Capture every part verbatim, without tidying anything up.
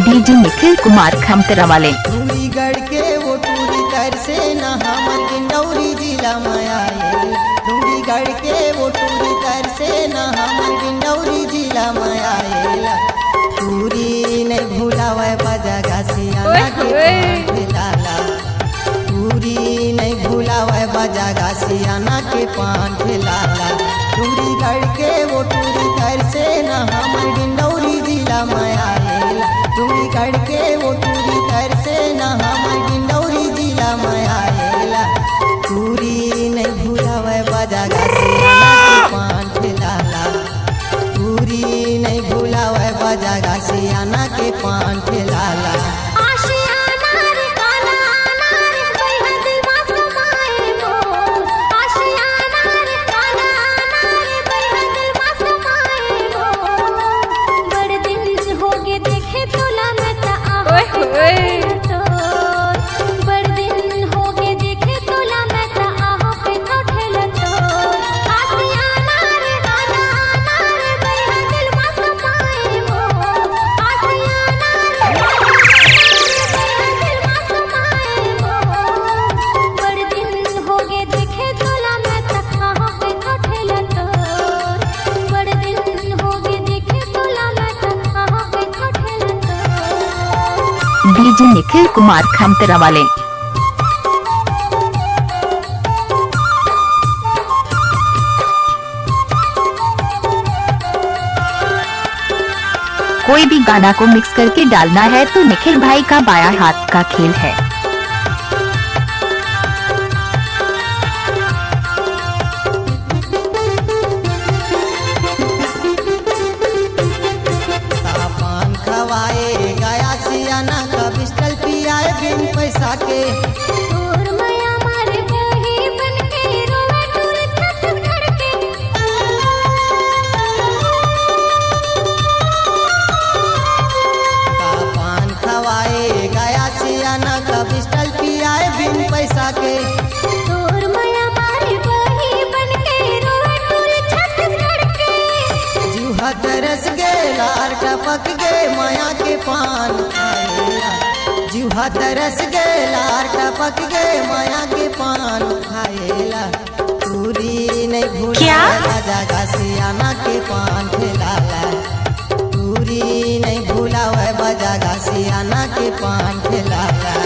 DJ Nikhil Kumar Khamtara वाले। डूंगरीगढ़ के वो टूरी तरसे ना हमर डिंडौरी जिला में आए। डूंगरीगढ़ के वो टूरी तरसे ना हमर डिंडौरी जिला में आए। टूरी नहीं भुलावे बजा घासियाना के पान ठेलाला। टूरी नहीं भुलावे बजा घासियाना के पान ठेलाला। डूंगरीगढ़ के वो टूरी तरसे ना हमर डिंडौरी जिला में आएला। डूंगरीगढ़ के वो टूरी तरसे ना हमर डिंडौरी जिला में आएला। टूरी नहीं भुलावे बजा घासियाना के पान ठेलाला। टूरी नहीं भुलावे बजा घासियाना के पान ठेलाला। आशियाना रे काला ना रे, बैहा दिल मा समाए मोर। आशियाना रे काला ना रे, बैहा दिल मा समाए मोर। बड़ दिन होगे देखे तोला मैं त आँखों पे तोर। बड़ दिन होगे देखे तोला मैं त आँखों पे ठेला तोर। आशियाना रे काला ना रे, बैहा दिल मा समाए मोर। आशियाना रे काला ना रे, बैहा दिल मा समाए मोर। बड़ दिन होगे देखे तोला मैं त आँखों पे ठेला तोर। बड़ दिन होगे देखे तोला मैं त आँखों पे ठेला तोर। डीजे निखिल कुमार खमतरा वाले। कोई भी गाना को मिक्स करके डालना है तो निखिल भाई का बायां हाथ का खेल है। पान खवाए गया सियाना का बिस्टल पियाए बिन पैसा के। तोर मया मारे बही बन के रोवे टूरी छत्तीसगढ़ के। का पान खवाए गया सियाना का बिस्टल पियाए बिन पैसा के। तोर मया मारे बही बन के रोवे टूरी छत्तीसगढ़ के। जीव हा तरस गे लार टपक गे मया के पान खाएला। जीव हा तरस गे लार टपक गे मया के पान खाएला। टूरी नहीं भुलावे क्या? बजा घासियाना के पान ठेलाला। टूरी नहीं भुलावे बजा घासियाना के पान ठेलाला।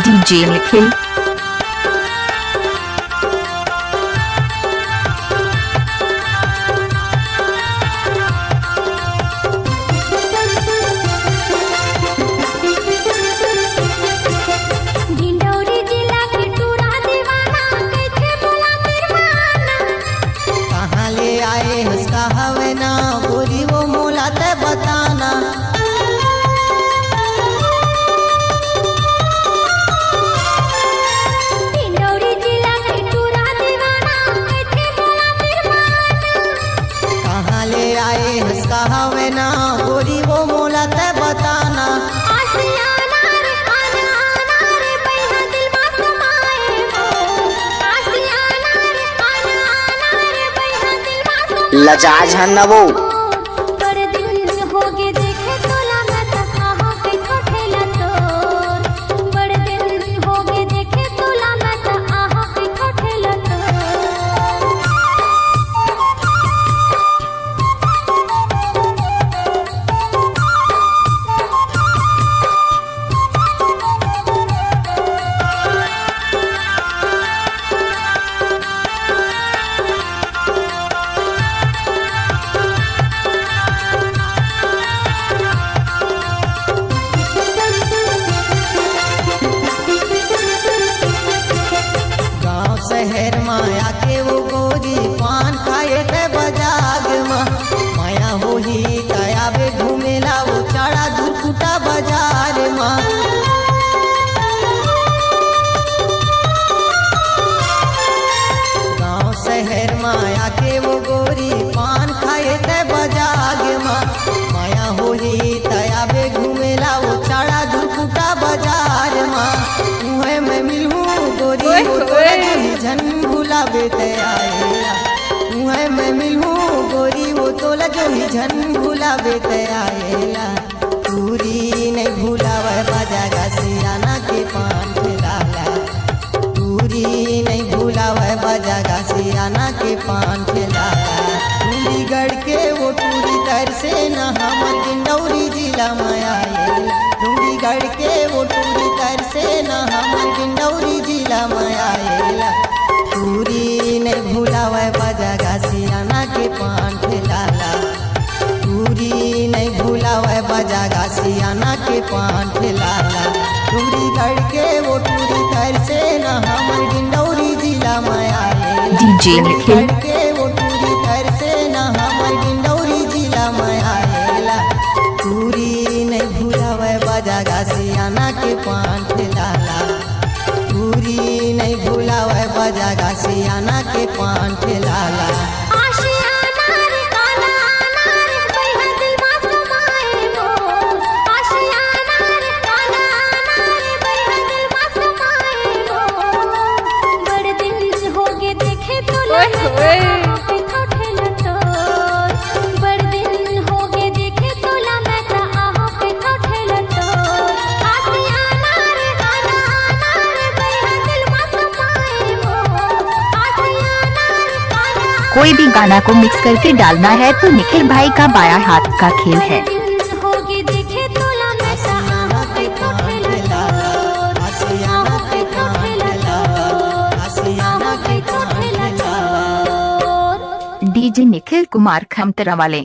डीजे निखिल। डिंडौरी जिला के टूरा दीवाना, कइसे बोला दीवाना। कहाँ ले आए हस का हवे ना, गोरी वो मोला ते बताना। डिंडौरी जिला के टूरा दीवाना, कइसे बोला दीवाना। कहाँ ले आए हस का हवे ना, गोरी वो मोला ते बताना। आशियाना रे, आना, आना रे, बैहा दिल मा समाए हो। आशियाना रे, आना, आना रे, बैहा दिल मा समाए लजा झन न वो। बड़ दिन होगे देखे तोला मैं त आँखों पे ठेला तोर। बड़ दिन होगे देखे तोला मैं त आँखों पे ठेला तोर। गोरी पान खाए ते बजाग मा, मया होही तयाबे घूमेला वो चाड़ा धुरकुटा बाजार मा। गांव शहर मा आके वो गोरी पान खाए ते बजाग मा, मया होही तयाबे घूमेला वो चाड़ा धुरकुटा बाजार मा। उहे मैं मिलहूँ गोरी वो तोला जोही झन भुलाबे ते आएला। उहे मैं मिलहूँ गोरी वो तोला जोही झन भुलाबे ते आएला। टूरी नहीं भुलावे बजागा सियाना के पान ठेलाला। टूरी नहीं भुलावे बजागा सियाना के पान ठेलाला। डूंगीगढ़ के वो टूरी तर से न हमर डिंडौरी जिला में आएला। डूंगीगढ़ के वो टूरी तर से न हमर डिंडौरी जिला में आएला। टूरी नहीं भुलावे बजागा सियाना के पान ठेलाला। टूरी नहीं भुलावे बजागा सियाना के पान ठेलाला। डूंगीगढ़ के वो टूरी तर से न हमर डिंडौरी जिला में आएला। डीजे निखिल। डूंगीगढ़ के वो टूरी तर से न हमर डिंडौरी जिला में आएला। टूरी नहीं भुलावे बजागा सियाना के पान ठेलाला। टूरी नहीं भुलावे बजागा सियाना के पान ठेलाला। आशियाना रे काला ना रे, बैहा दिल मा समाए मोर। आशियाना रे काला ना रे, बैहा दिल मा समाए मोर। बड़ दिन होगे देखे तोला, ओए होए। कहाँ पे ठोठे लटोर। बड़ दिन होगे देखे तोला, मैं त आहो पे ठोठे लटोर। आशियाना रे काला ना रे, बैहा दिल मा समाए मोर। आशियाना रे काला कोई भी गाना को मिक्स करके डालना है तो निखिल भाई का बायां हाथ का खेल है। डीजे निखिल कुमार खमतरा वाले।